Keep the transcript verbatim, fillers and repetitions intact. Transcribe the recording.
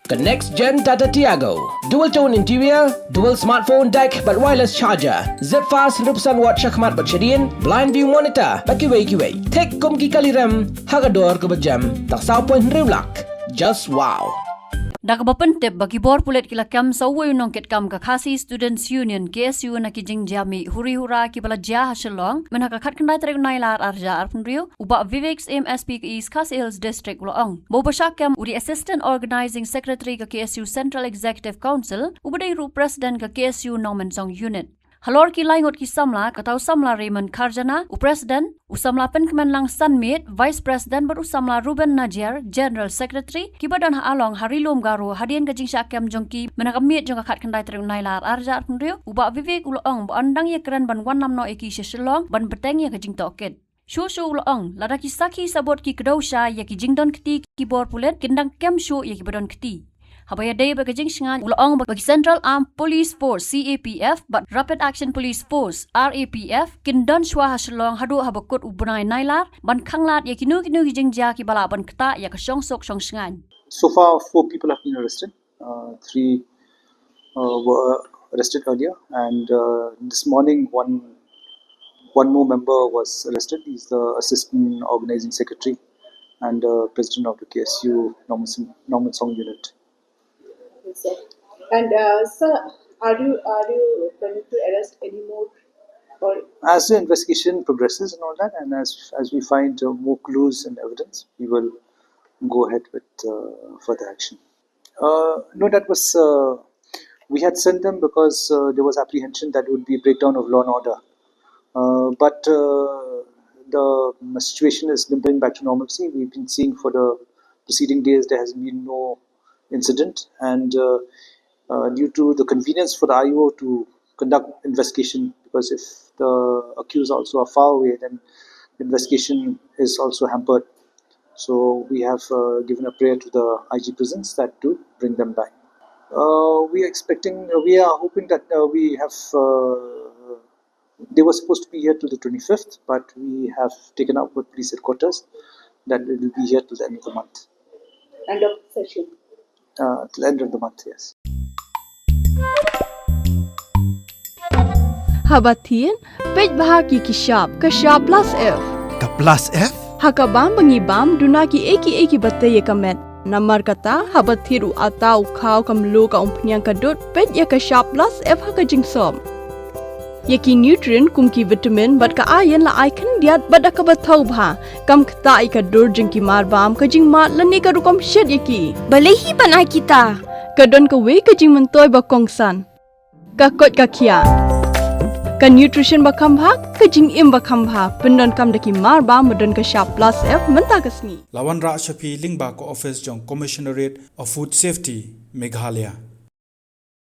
Ka next gen Tata Tiago. Dual tone interior, dual smartphone deck bad wireless charger. Zip fast hynriew percent watt shakhmat bad shadien, blind view monitor bad kiwei kiwei. Thik kum ki kali rem ha ka dor kaba jem tang saw point hynriew lak. Just wow. Da kaba pyntip ba ki bor pulit ki la kem sa uwei u nongkitkam ka Khasi Students Union, K S U, na ki jingjia mih huri hura kiba la jia ha Shillong mynha ka khatkhyndai tarik u Nailar arhajar arphew hynriew, u Bah Vivek Syiem, S P ka East Khasi Hills District, u la ong ba uba shah kem u dei Assistant Organizing Secretary ka K S U Central Executive Council, uba dei ruh u President ka K S U Nongmensong Unit. Halor ki lai ngut ki samla, kata u samla Raymond Kharjana, u President, u samla Pynkmenlang Sanmiet, Vice President, bad u samla Ruben Najiar, General Secretary, kiba don ha Along ha Ri Lum Garo, hadien ka jingshah kem jong ki mynha ka miet jong ka khatkhyndai tarik u Nailar arhajar arphew hynriew, u Bah Vivek u la ong ba yn dang ïakren ban wanlam noh ïa ki sha Shillong ban bteng ïa ka jingtohkit. Shuh shuh u la ong, lada ki sakhi sabut ki kdew shai ïa ki jingdon kti ki bor pulit, kin dang kem shuh ïa kiba don kti. Haba ïadei bad ka jingshngaiñ, u la ong ba ki Central Armed Police Force, C A P F, bad Rapid Action Police Force, R A P F, kin don shuwa ha Shillong haduh haba kut u bnai Nailar ban khanglad ïa kino kino ki jingjia kiba lah ban ktah ïa ka shongsuk shongshngaiñ. So far, four people have been arrested. Uh, three uh, were arrested earlier, and uh, this morning, one one more member was arrested. He's the assistant organizing secretary and uh, president of the K S U Nongmensong, Nongmensong unit. Yes, sir. And uh, sir, are you are you planning to arrest any more? Or as the investigation progresses and all that, and as as we find uh, more clues and evidence, we will go ahead with uh, further action. Uh, no, that was uh, we had sent them because uh, there was apprehension that it would be a breakdown of law and order. Uh, but uh, the situation is limping back to normalcy. We've been seeing for the preceding days there has been no incident, and uh, uh, due to the convenience for the I O to conduct investigation, because if the accused also are far away, then investigation is also hampered. So we have uh, given a prayer to the I G prisons that to bring them back. Uh, we are expecting, uh, we are hoping that uh, we have, uh, they were supposed to be here till the twenty-fifth, but we have taken up with police headquarters that it will be here till the end of the month. End of session. Uh, till the end of the month, yes. Haba thied, peit bha ki ki shap, ka shap plus F. Ka plus F? Ha ka bam ba ngi bam, duna ki ei ki ei kiba tei ïa ka met. Namar kata, haba thied u atta u khaw ka mluh ka umphniang ka dud, peit ïa ka shap plus F ha ka jingsop. Ïa ki nutrient kum ki vitamin bad ka iron la ai khyndiat bad da kaba thaw bha. Kam ktah ïa ka dur jong ki mar bam, ka jingmad lane ka rukom shet ïa ki. Balei hi ban ai kita? Ka don kawei ka jingmyntoi ba kongsan. Ka koit ka khiah. Ka nutrition ba kham bha, ka jingim ba kham bha. Pyndonkam da ki mar bam ba don ka shap plus F mynta ka sngi. La wanrah sha phi lyngba ka office jong Commissionerate of Food Safety, Meghalaya.